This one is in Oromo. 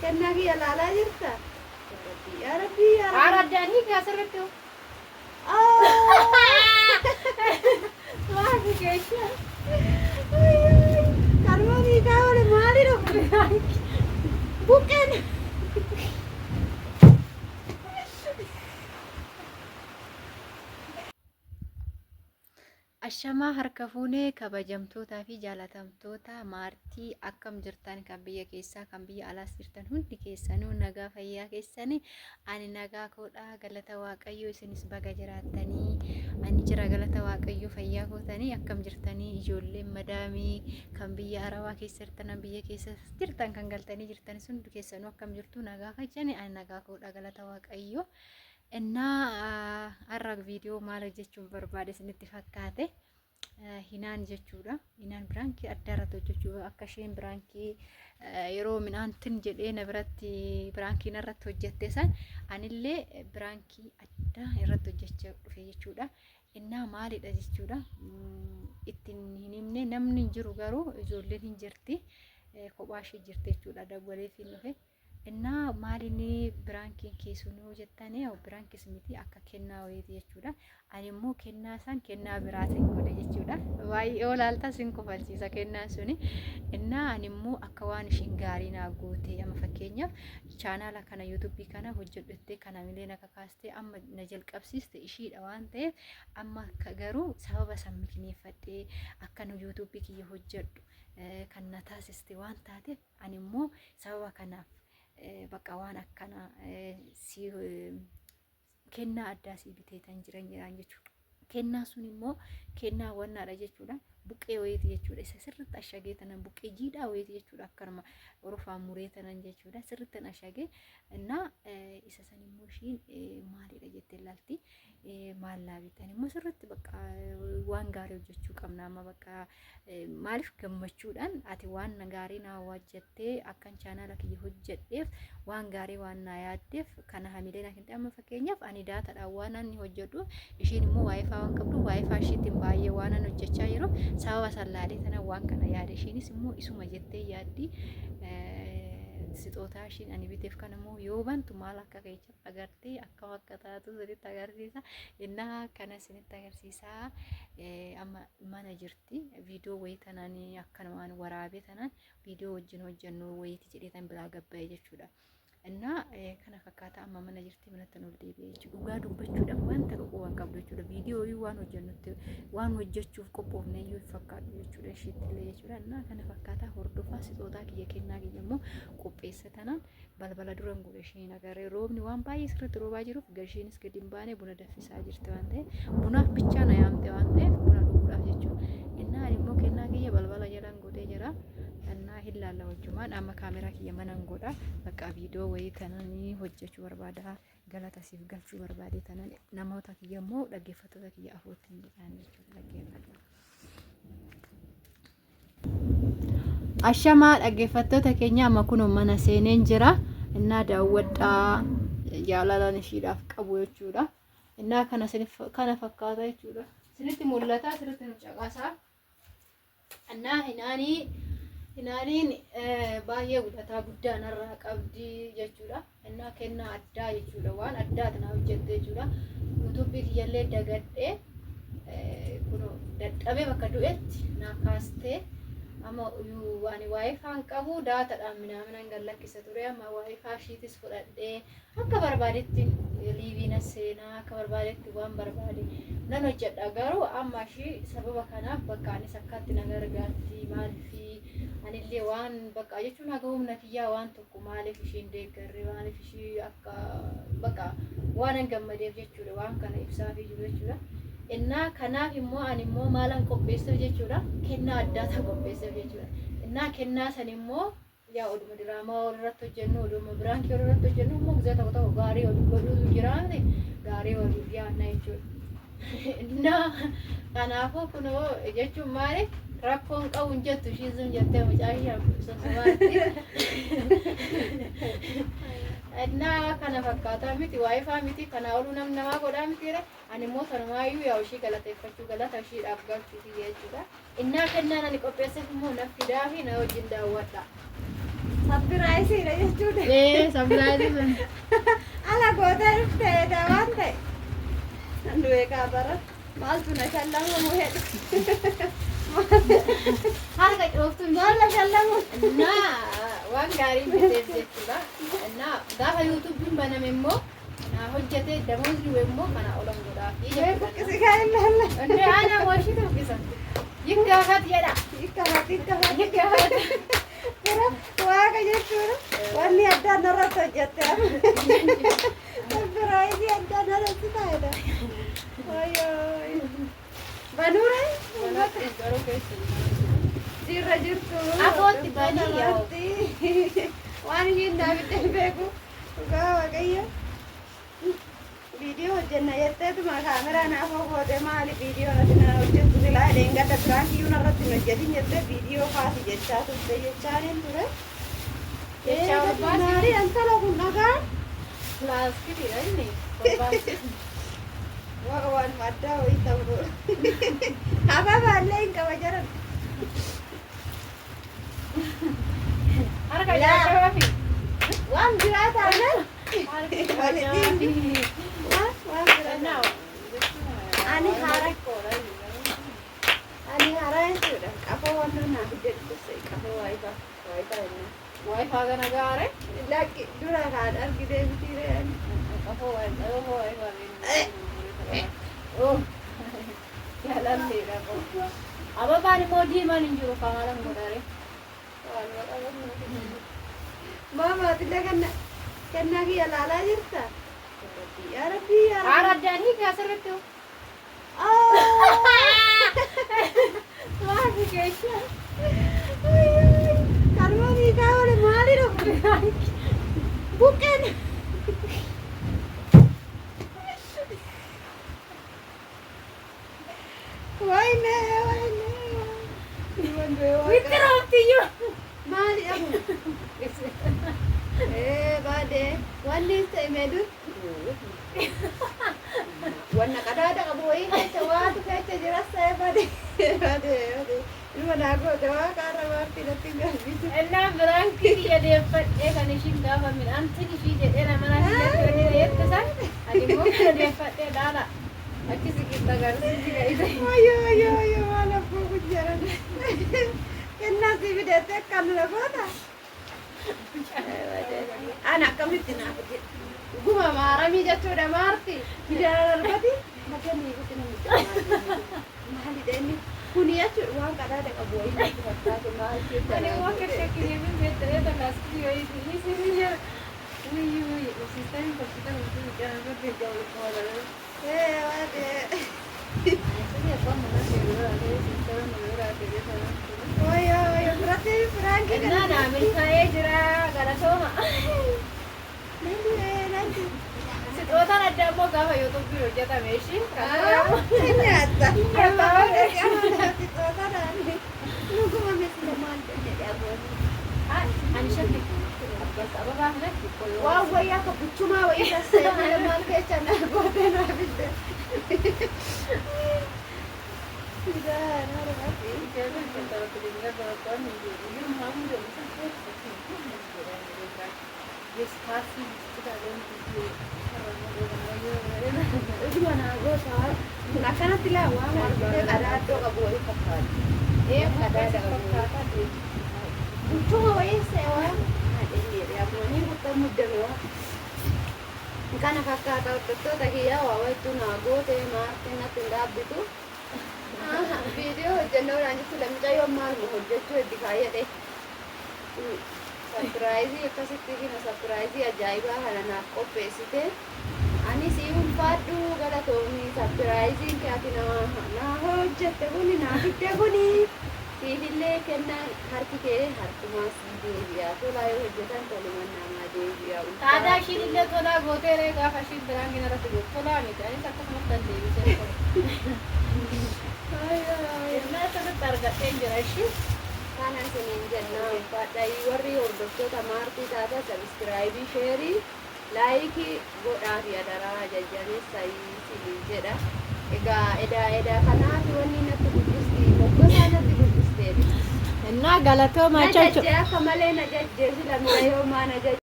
Kennaa kiyya laalaa jirta? Yaa Rabbii, yaa Rabbii, yaa Haara Rabbii. addaan hiikaa asirratti hoo. Maali keessa? Kanuma hiikaa oole maalidha kun? Buqqeen. Ashamaa harka fuune kabajamtootaa fi jaalatamtoota maartii akkam jirtan kan biyya keessaa kan biyya alaas jirtan hundi keessanuu nagaa fayyaa keessani ani nagaa koodha galata waaqayyoo isinis baga jiraattanii ani jira galata waaqayyoo fayyaa kootanii akkam jirtanii ijoolleen madaamii kan biyya arabaa keessa jirtan kan biyya keessa jirtan kan galtanii jirtanis hundi keessanuu akkam jirtu nagaa fayyaani ani nagaa koodha galata waaqayyoo. Innaa har'a viidiyoo maal hojjechuun barbaade isinitti fakkaate hinaan jechuudha. Hinaan biraankii addaa irratti hojjechuu akka isheen biraankii yeroo midhaan tin jedhee na biratti biraankii narratti hojjette san anillee biraankii addaa irratti hojjechaa dhufe jechuudha. Innaa maalidha jechuudha. Ittiin hin himne namni hin jiru garuu ijoolleen hin jirti. Kophaa ishee jirti jechuudha. Dawwaleefiin dhufe. Innaa maalinni biraankiin kee sun yoo jettani biraankis miti akka kennaa wayiiti jechuudha. Ani immoo kennaa san kennaa biraatiin godhe jechuudha. Baay'ee olaalta sin kofalchiisa kennaan suni. Innaa ani immoo akka waan ishiin gaarii naa goote amma fakkeenyaaf chaanaala kana yuutuubii kana hojjedhuttee kana milee na kakaastee amma na jalqabsiiste ishiidha waan ta'eef amma garuu sababa san mikineeffadhee akka nu yuutuubii kiyya hojjedhu kan na taasiste waan taateef Ani immoo sababa kanaaf bakka waan akkana si kennaa addaa si biteetan jiran jedhaan jechuudha. Kennaa sun immoo kennaa wannaadha jechuudha. Buqqee wayiiti jechuudha. Isa sirriitti ashagee tanan buqqee jiidhaa wayiiti jechuudha. Akkanuma orofaan muree tanan jechuudha. Sirriitti ashagee innaa isa san immoo ishiin maalidha jettee ilaalti. Maal naa bitte ani immoo sirriitti bakka waan gaarii hojjechuu qabna amma bakka maaliif gammachuudhaan ati waan gaarii naa hojjettee akkan chaanaala kiyya hojjedheef waan gaarii waan naa yaaddeef kana hamilee naa kennite amma fakkeenyaaf ani daataadhaan waan ani hojjedhu ishiin immoo waayifaa waan qabdu waayifaa ishiitiin baay'ee waan ani hojjechaa jiru sababa san laalee tana waan kana yaade ishiinis immoo isuma jettee yaaddi sixootaa ishiin ani biteef kana immoo yoo bantu maal akka keessa agartee akkam akka taatu isinitti agarsiisa. Innaa kana isinitti agarsiisa. Amma mana jirti. Viidiyoo wayii tanaan akkanumaan waraabee tanaan viidiyoo wajjin hojjennu wayiiti jedhee tan biraa gabba'e jechuudha. Innaa kana fakkaata amma mana jirti manatti ol deebi'e jechuudha. Dhugaa dubbachuudhaaf wanta qabu waan qabdu jechuudha. Viidiyoo waan hojjennutti waan hojjechuuf qophoofne iyyuu hin fakkaatu jechuudha ishiitti illee jechuudha. Innaa kana fakkaata hordofaa sixootaa kiyya kennaa kiyya immoo qopheesse tanaan balbala duran godhe isheen agarre roobni waan baay'ee sirriitti roobaa jiruuf gasheenis gadi hin baane buna danfisaa jirti waan ta'eef bunaaf bichaa na yaamte waan ta'eef buna dhuguudhaaf jechuudha. Innaa ani immoo kennaa kiyya balbala jalan godhee jira. Innaa hin laalla wajjumaan amma kaameraa kiyya manan godha. Bakka viidiyoo wayii tananii hojjechuu barbaada. Galata siif galchuu barbaade tanan namoota kiyya immoo dhaggeeffattoota kiyya afootti hin jedhaan jechuudha dhaggeeffadha. Ashamaa dhaggeeffattoota keenya amma kunoo mana seeneen jira. Innaa daawwadhaa jaalalaan ishiidhaaf qabu jechuudha. Innaa kana isinif kana fakkaata jechuudha. Isinitti mul'ata, isinitti nu caqasaa. Innaa hinaanii hinaaniin baay'ee guddataa guddaa narraa qabdi jechuudha. Innaa kennaa addaa jechuudha. Waan addaati naa hojjette jechuudha. Yuutuubii kiyyallee dagadhee kunoo dadhabee bakka du'etti naa kaastee amma ani waayifaa hin qabu daataadhaan minaaminan gad lakkisa ture amma waayifaa ishiitis fudhadhee akka barbaadetti liivii na seenaa akka barbaadetti waan barbaade nan hojjedha garuu amma ishii sababa kanaaf bakka anis akkaatti na gargaarti maaliif anillee waan bakka jechuun haga humna kiyyaa waan tokko maaliif ishii hin deeggarre maaliif ishii akka bakka waan an gammadeef jechuudha waan kana ibsaafii jiru jechuudha. Innaa kanaaf immoo ani immoo maalan qopheesseef jechuudha kennaa addaa qopheesseef jechuudha. Innaa kennaa san immoo yaa oduma diraamaa walirratti hojjennu oduma biraankii walirratti hojjennu immoo gizee tokko tokko gaarii wal godhuutu jira gaarii waliif yaadna jechuudha. Innaa kanaafuu kunoo jechuun maali rakkoon qabu hin jettu ishiin sun jettee mucaa ishee sossobaatti. Innaa kana fakkaataa miti waayifaa miti kanaa oluu nam namaa godhaa miti re ani immoo sanumaayyuu yaa ishii galateeffachuu galata ishiidhaaf galchuu kiyya jechuudha. Innaa kennaan ani qopheesseef immoo na fidaa fi na wajjin daawwadha. Surpriseiidha jechuudha. Ee, surprise sun. Ala gootee dhuftee waan ta'e. Du'ee kaabara maaltu na shallamamu hedhu. Harka cooftuu. Maal na shallamu? እና waan gaarii biteef jechuudha. እና gaafa YouTubeiin baname immoo na hojjete damoosni immoo kana olan godhaafi Mee jechuudha. buqqisi kaa ilaalla. እንደ ana mooshii tuffisa. Yiggaafat jedha. Hiikkafat hiikkafat. Yiggaafat. Gara waaqa jechuudha. Wanni addaa narratti hojjette. Surprise addaa narratti taa'edha. Wayyoo. Banuure? Garuu keessa Jirra jirtu. Afootti banii yaa'u. Waan ishiin daawwittee hin beeku. Dhugaa waaqayyo. Viidiyoo hojjenna jetteetuma kaameraa naaf goote. Maali viidiyoo natti na hojjettu? Silaa dheengadda prankiyyuu narratti hin hojjetin jettee viidiyoo kaasi jechaa turte jechaaniin ture. Jechaa barbaasi. Maali intala kun dhagaan? Pilaastikiidha inni. Waaqa waan addaa wayii ta'u. Ababaallee hin qaba jaran. Harka jaashawaafi. Waan biraa taanaan Harka walitti waan biraa Innaa Ani haara. Ani haaraa jechuudha. Qafoo waan naa fidde dhukkubse qafoo waayifaa waayifaa jennaan. Waayifaa kana gaare. Lakki dura kaan argitee mitiiree ani. Qafoo waayifaa. Oh. Jaalalleedha qofaa. Ababaan immoo diimaan hin jiru kaamalan godhare. Maama atillee kenna kennaa kiyya laalaa jirta? Yaa Rabbii, yaa Haara Rabbii. addaan hiika asirratti. Maali keessa? Kanuma hiikaa oole maali dhufu? Buqqeen. Wayne wayne. Witti roobtiyyuu. Maali dhabu? Ee baadee wanni ta'e meedu. Wanna qadaada qabu wayii keessa waatu keessa jira sa'e baadee baadee baadee. Ilma naa goote waa qaarra maartii natti hin galbisu. Innaa prank kiyya deeffadhee kan ishiin gaafa midhaan ishii jedhee nama na jettee jette san ani immoo kana deeffadhee laala achi siqitti agarsiisi ga'ise. Wayyoo wayyoo wayyoo, maal abboo kun jedhan. Kennaa si fidette akkam na goota. Ana akkamitti naaf jedhe. Guma maaramii jechuudha maarti. Gidaara darbati. Magaalli guutuu namicha maalidha inni? Kuni jechuudha waan qadaada qabu wayii natti fakkaate maal keessa. Ani immoo akka shakkiin beektee talaastii wayii si jira. Wayii wayii siistamiin kompiitara guutuu mucaan irratti gahu qooda. Ee waadee. Wayyoo wayyoo, biratti prank kana. Innaa naa milkaa'ee jira galatooma. Nanti nanti. Sixootaan adda immoo gaafa YouTubeiin hojjetame ishii. Nyaatta. Dhuguma maal jennee dhaabbanni. Ani shakki ababaa kanatti Waan wayyaa akka buchumaa wayii sassee malee maal keessa naa gootee naa fidde. Fidaa naa dhugaati. Dhuguma naa goota. Kun akkanatti laa waan argitee qadaaddoo qabu wayii fakkaata. Ee qadaada qabu. Buchuma wayii see waan haadhee guddaa muddame waan. Kana fakkaata hordoftoota kiyyaa waa wayittuu naa goote maartiin natti hin dhaabbitu. Viidiyoo hojjennoodhaan jirtu lammicayyoo maaluma hojjechuu itti kaayyate. Surprise akkasitti kina surprise ajaa'ibaa kana naaf qopheessite. Ani si ulfaadhu galatoomii surpriseiin kee ati naa hojjette kuni naa fidde kuni siifillee kennaan harki kee harkumaas deebi'a. Tolaa yoo hojjetan tolumaan namaa deebi'a. Taadaa ishiin illee tolaa gooteeree gaafa ishiin biraan gina irratti gootu tolaa miti anis akkasumas kan deebisee. Innaa asirratti argadheen jira ishii. Kana isiniin jenna ulfaadha. Warri hordoftoota maartii taata subscribe, share, like godhaa fi adaraa jajjabeessaa isiniin jedha. Egaa edaa edaa kanaaf wanni natti guddisti moggosaa natti guddisteeti. Innaa galatoomaa Na chacho. jajjee akka malee na jajjee sila mira yoo maa na jajjee.